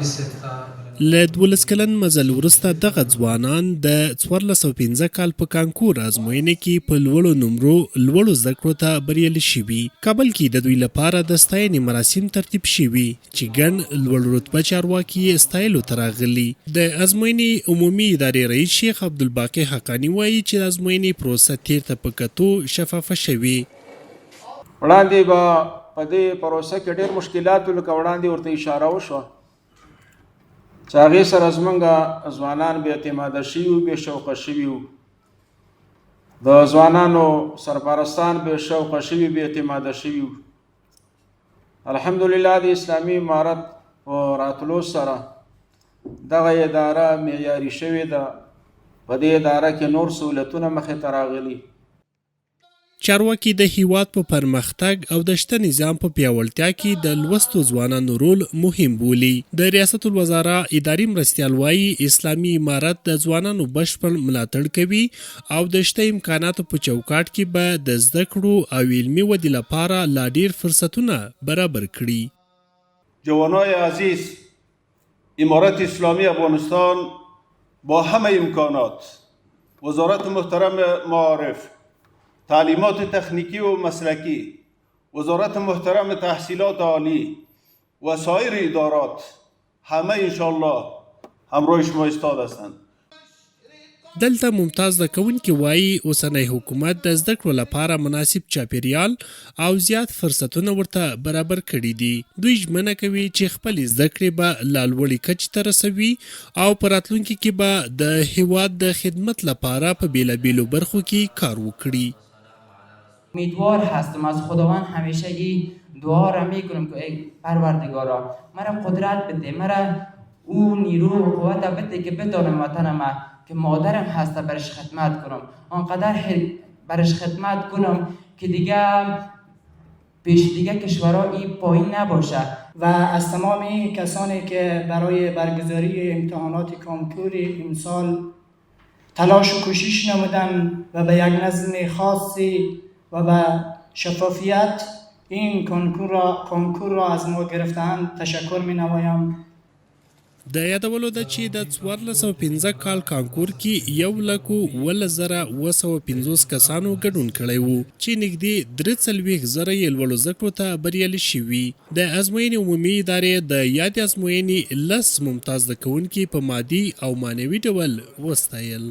صابر صاحب ته. له 12 کلن مزل وروسته دغه ځوانان د 1405 کال په کانکور ازموینې کې په لوړو نمرو لوړو زده کړو ته بریالي شوي. کابل کې د دوی لپاره د ستاینې مراسم ترتیب شوي چې ګڼ لوړ رتبه چارواکي یې ستایلو ته راغلي. د ازموینې عمومي ادارې رئیس شیخ عبدالباقي حقاني وایي چې د ازموینې پروسه تېر ته په کتو شفافه شوې. وړاندې به په دې پروسه کې ډېر مشکلات وو، لکه وړاندې ورته اشاره وشوه چې هغې سره زمونږ ځوانان بې اعتماده شوي وو، بې شوقه شوي وو، د ځوانانو سرپرستان بې شوقه شوي، بې اعتماده شوي وو. الحمدلله د اسلامي امارت په راتلو سره دغه اداره معیاري شوې ده. په دې اداره کې نور سهولتونه مخې ته راغلي. چارواکي د هیواد په پرمختګ او د شته نظام په پیاوړتیا کې د لوستو ځوانانو رول مهم بولي. د ریاست الوزرا اداري مرستیال وايي، اسلامي امارت د ځوانانو بشپړ ملاتړ کوي او د شته امکاناتو په چوکاټ کې به د زده کړو او علمي ودې لپاره لا ډېر فرصتونه برابر کړي. جوانای عزیز، امارت اسلامی افغانستان با همه امکانات، وزارت محترم معارف، تعلیمات تخنیکی و مسلکی، وزارت محترم تحصیلات عالی و سایر ادارات همه انشاءالله همراه شما استاد هستند. دلته ممتاز زده کوونکي وايي، اوسنی حکومت د زده کړو لپاره مناسب چاپېریال او زیات فرصتونه ورته برابر کړي دي. دوی ژمنه کوي چې خپلې زده کړې به لا لوړې کچې ته رسوي او په راتلونکي کې به د هېواد د خدمت لپاره په بېلابېلو برخو کې کار وکړي. امیدوار هستم، از خداوند همیشه ای دعا را میکنم که ای پروردگارا مرا قدرت بده، مرا او نیرو و قوت بده که بتانم وطنم که مادرم هست برش خدمت کنم، آنقدر برش خدمت کنم که دیگه پیش دیگه کشورها ای پایین نباشه. و از تمام کسانی که برای برگزاری امتحانات کنکور امسال تلاش و کوشش نمودند و به یک نظم خاصی و به شفافیت این کنکور را از ما گرفتند تشکر می نمایم. د یادولو ده چې د 1405 کال کانکور کې یو لک او 17,750 کسانو ګډون کړی و چې نږدې 43 زره یې لوړو زده کړو ته بریالي شوي. د ازموینې عمومي ادارې د یادې ازموینې 10 ممتاز زده کوونکي په مادي او معنوي ډول وستایل.